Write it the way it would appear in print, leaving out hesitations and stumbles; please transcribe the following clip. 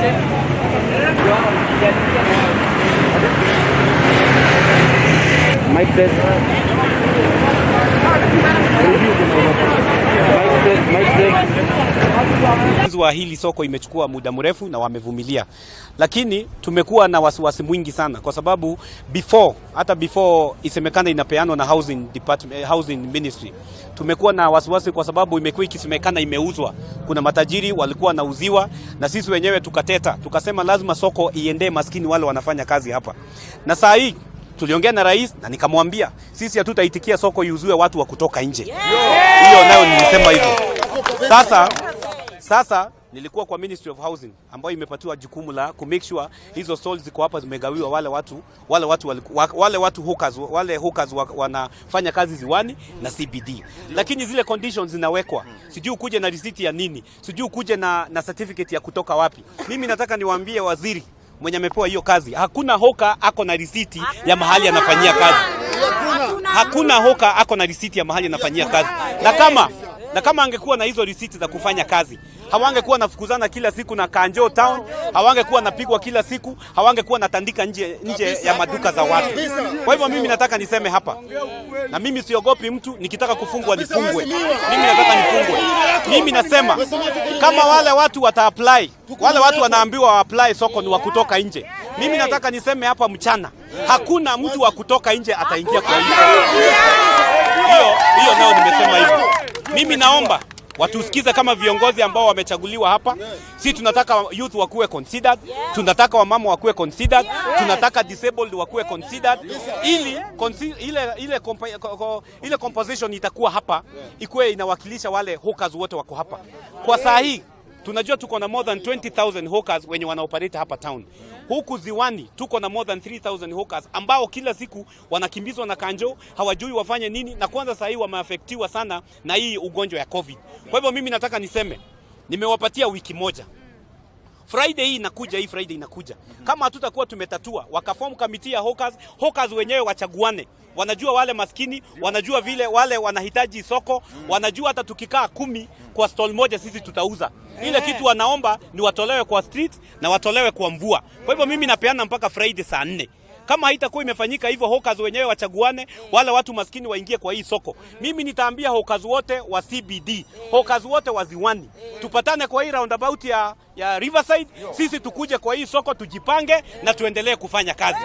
Chache. Ndio wanajiandikia na wao. Mic test. Mic test, mic test. Wa hili soko imechukua muda mrefu na wamevumilia, lakini tumekuwa na wasiwasi mwingi sana kwa sababu before, hata before isemekana inapeanwa na housing department, housing ministry, tumekuwa na wasiwasi kwa sababu imekuwa ikisemekana imeuzwa. Kuna matajiri walikuwa wanauziwa, na sisi wenyewe tukateta, tukasema lazima soko iendee maskini wale wanafanya kazi hapa, na saa hii tuliongea na rais na nikamwambia sisi hatutaitikia soko iuziwe watu wa kutoka nje. Hiyo nayo nilisema hivyo. Sasa nilikuwa kwa Ministry of Housing ambayo imepatiwa jukumu la ku make sure hizo stalls ziko hapa zimegawiwa wale watu hawkers, wale hawkers wanafanya kazi Ziwani na CBD, lakini zile conditions zinawekwa, sijui ukuje na receipt ya nini, sijui ukuje na certificate ya kutoka wapi. Mimi nataka niwaambie waziri mwenye amepewa hiyo kazi, hakuna hawker ako na risiti ya mahali anafanyia kazi. Hakuna hawker ako na risiti ya mahali anafanyia kazi, na kama angekuwa na hizo risiti za kufanya kazi, hawangekuwa nafukuzana kila siku na Kanjo Town, hawangekuwa napigwa kila siku, hawangekuwa natandika nje nje ya maduka za watu. Kwa hivyo mimi nataka niseme hapa, na mimi siogopi mtu, nikitaka kufungwa nifungwe. Mimi nataka nifungwe. Mimi nasema kama wale watu wata apply, wale watu wanaambiwa wa apply soko ni wa kutoka nje. Mimi nataka niseme hapa mchana, hakuna mtu wa kutoka nje ataingia kwa hii soko. Hiyo hiyo nayo nimesema hivyo. Mimi naomba watusikize kama viongozi ambao wamechaguliwa hapa. Si tunataka youth wakuwe considered, tunataka wamama wakuwe considered, tunataka disabled wakuwe considered, ili ile composition itakuwa hapa ikuwe inawakilisha wale hawkers wote wako hapa. Kwa saa hii tunajua tuko na more than 20,000 hawkers wenye wanaoperate hapa town. Huku Ziwani tuko na more than 3,000 hawkers ambao kila siku wanakimbizwa na kanjo, hawajui wafanye nini, na kwanza saa hii wameafektiwa sana na hii ugonjwa ya COVID. Kwa hivyo mimi nataka niseme, nimewapatia wiki moja. Friday hii inakuja, hii Friday inakuja. Kama hatutakuwa tumetatua, wakaform committee ya hawkers, hawkers wenyewe wachaguane. Wanajua wale maskini, wanajua vile wale wanahitaji soko, wanajua hata tukikaa 10 kwa stall moja sisi tutauza. Ile kitu wanaomba ni watolewe kwa street na watolewe kwa mvua. Kwa hivyo mimi napeana mpaka Friday saa 4. Kama haitakuwa imefanyika hivyo, hawkers wenyewe wachaguane, wale watu maskini waingie kwa hii soko. Mimi nitaambia hawkers wote wa CBD, hawkers wote wa Ziwani, tupatane kwa hii roundabout ya Riverside, sisi tukuje kwa hii soko tujipange na tuendelee kufanya kazi.